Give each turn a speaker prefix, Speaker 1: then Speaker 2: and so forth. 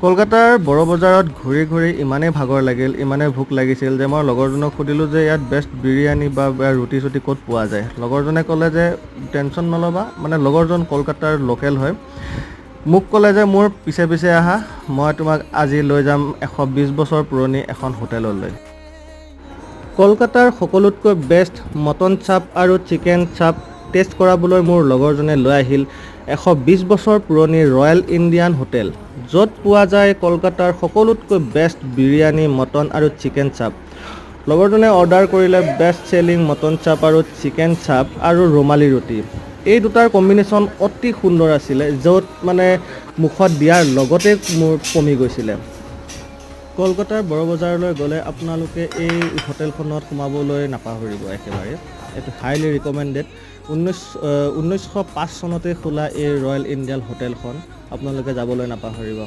Speaker 1: কলকাতাৰ বড় বজাৰত ঘূৰি ঘূৰি ইমানেই ভাগৰ লাগিল, ইমানেই ভোক লাগিছিল যে মই লগৰজনক সুধিলোঁ যে ইয়াত বেষ্ট বিৰিয়ানী বা ৰুটি চুটি ক'ত পোৱা যায়। লগৰজনে ক'লে যে টেনশ্যন নল'বা। মানে লগৰজন কলকাতাৰ লোকেল হয়। মোক ক'লে যে মোৰ পিছে পিছে আহা, মই তোমাক আজি লৈ যাম 120 বছৰ পুৰণি এখন হোটেললৈ। কলকাতাৰ সকলোতকৈ বেষ্ট মটন চাপ আৰু চিকেন চাপ টেষ্ট কৰাবলৈ মোৰ লগৰজনে লৈ আহিল 120 বছৰ পুৰণি ৰয়েল ইণ্ডিয়ান হোটেল, য'ত পোৱা যায় কলকাতাৰ সকলোতকৈ বেষ্ট বিৰিয়ানী, মটন আৰু চিকেন চাপ। লগৰজনে অৰ্ডাৰ কৰিলে বেষ্ট চেলিং মটন চাপ আৰু চিকেন চাপ আৰু ৰুমালী ৰুটি। এই দুটাৰ কম্বিনেশ্যন অতি সুন্দৰ আছিলে, য'ত মানে মুখত দিয়াৰ লগতে মোৰ পমি গৈছিলে। কলকাতাৰ বড় বজাৰলৈ গ'লে আপোনালোকে এই হোটেলখনত সোমাবলৈ নাপাহৰিব একেবাৰে। এইটো হাইলি ৰিকমেণ্ডেড। 1905 চনতে খোলা এই ৰয়েল ইণ্ডিয়ান হোটেলখন আপোনালোকে যাবলৈ নাপাহৰিব।